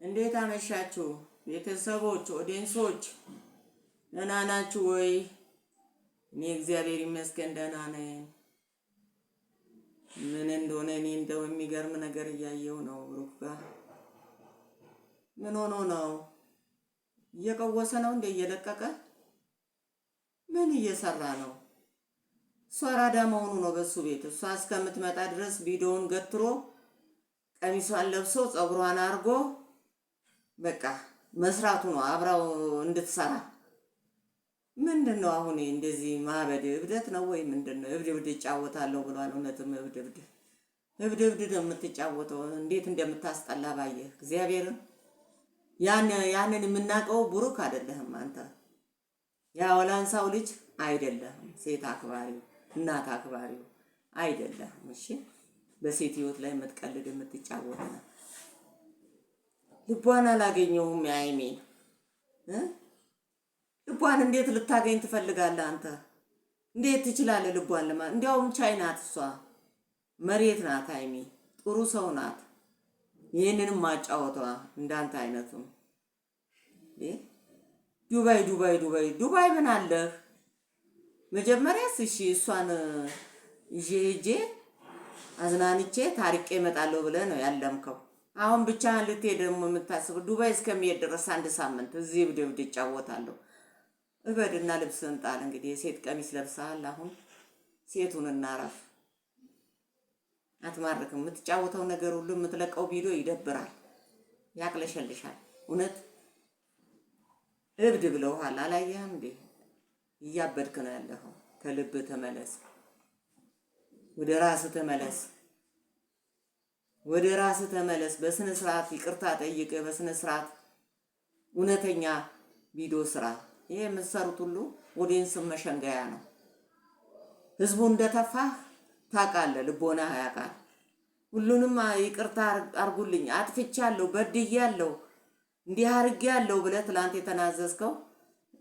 እንዴት አመሻችሁ ቤተሰቦች፣ audience ኦች ደህና ናችሁ ወይ? እኔ እግዚአብሔር ይመስገን ደህና ነኝ። ምን እንደሆነ እኔ እንደው የሚገርም ነገር እያየሁ ነው። ብሩክ ጋር ምን ሆኖ ነው? እየቀወሰ ነው እንደ እየለቀቀ ምን እየሰራ ነው? እሷ አራዳ መሆኑ ነው በሱ ቤት። እሷ እስከምትመጣ ድረስ ቪዲዮውን ገትሮ ቀሚሷን ለብሶ ፀጉሯን አርጎ በቃ መስራቱ ነው፣ አብራው እንድትሰራ። ምንድን ነው አሁን እንደዚህ ማበድ? እብደት ነው ወይ ምንድን ነው? እብድ እብድ እጫወታለሁ ብሏል። እውነትም እብድ እብድ እብድ እብድ ነው የምትጫወተው። እንዴት እንደምታስጠላ ባየህ እግዚአብሔርን። ያንን የምናውቀው ብሩክ አይደለህም አንተ፣ ያ ወላንሳው ልጅ አይደለህም። ሴት አክባሪው እናት አክባሪው አይደለህም። እሺ፣ በሴት ህይወት ላይ የምትቀልድ የምትጫወት ነው። ልቧን አላገኘውም። የአይሜን ልቧን እንዴት ልታገኝ ትፈልጋለህ አንተ? እንዴት ትችላለህ? ልቧን ለማ እንዲያውም ቻይ ናት እሷ፣ መሬት ናት። አይሚ ጥሩ ሰው ናት። ይህንንም ማጫወቷ እንዳንተ አይነቱ ዱባይ ዱባይ ዱባይ ዱባይ ምን አለህ? መጀመሪያስ እሺ እሷን ይዤ ሄጄ አዝናንቼ ታርቄ እመጣለሁ ብለህ ነው ያለምከው። አሁን ብቻህን ልትሄድ ደግሞ የምታስበው ዱባይ እስከሚሄድ ድረስ አንድ ሳምንት እዚህ እብድ እብድ እጫወታለሁ። እበድና ልብስህን ጣል። እንግዲህ የሴት ቀሚስ ለብሰሃል። አሁን ሴቱን እናረፍ። አትማርክም። የምትጫወተው ነገር ሁሉ የምትለቀው ቪዲዮ ይደብራል፣ ያቅለሸልሻል። እውነት እብድ ብለውሃል። አላየህም እንዴ? እያበድክ ነው ያለኸው። ከልብ ተመለስ፣ ወደ ራስህ ተመለስ፣ ወደ ራስህ ተመለስ። በስነ ስርዓት ይቅርታ ጠይቅ። በስነ ስርዓት እውነተኛ ቪዲዮ ስራ። ይሄ የምትሰሩት ሁሉ audience መሸንገያ ነው። ህዝቡ እንደተፋህ ታውቃለህ፣ ልቦና ያውቃል። ሁሉንም ይቅርታ አርጉልኝ፣ አጥፍቻለሁ፣ በድያለሁ፣ እንዲህ አርጌያለሁ ብለህ ትላንት የተናዘዝከው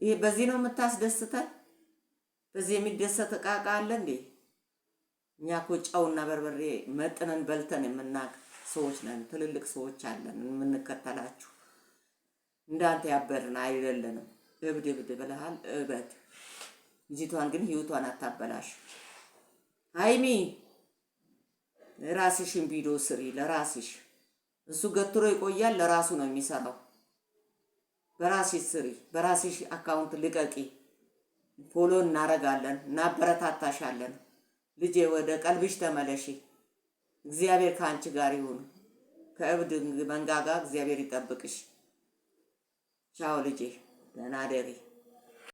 ይሄ በዚህ ነው የምታስደስተን? በዚህ የሚደሰት እቃ እቃ አለ እንዴ? እኛ እኮ ጨውና በርበሬ መጥነን በልተን የምናውቅ ሰዎች ነን። ትልልቅ ሰዎች አለን የምንከተላችሁ። እንዳንተ ያበድን አይደለንም። እብድ እብድ ብለሃል፣ እበድ። ልጅቷን ግን ህይወቷን አታበላሽ። ሀይሚ ራስሽን ቪዲዮ ስሪ ለራስሽ። እሱ ገትሮ ይቆያል፣ ለራሱ ነው የሚሰራው። በራስሽ ስሪ፣ በራስሽ account ልቀቂ። Follow እናረጋለን፣ እናበረታታሻለን። ልጄ ወደ ቀልብሽ ተመለሺ። እግዚአብሔር ከአንቺ ጋር ይሁን። ከእብድ መንጋጋ እግዚአብሔር ይጠብቅሽ። ቻው ልጄ፣ ደህና ደሪ።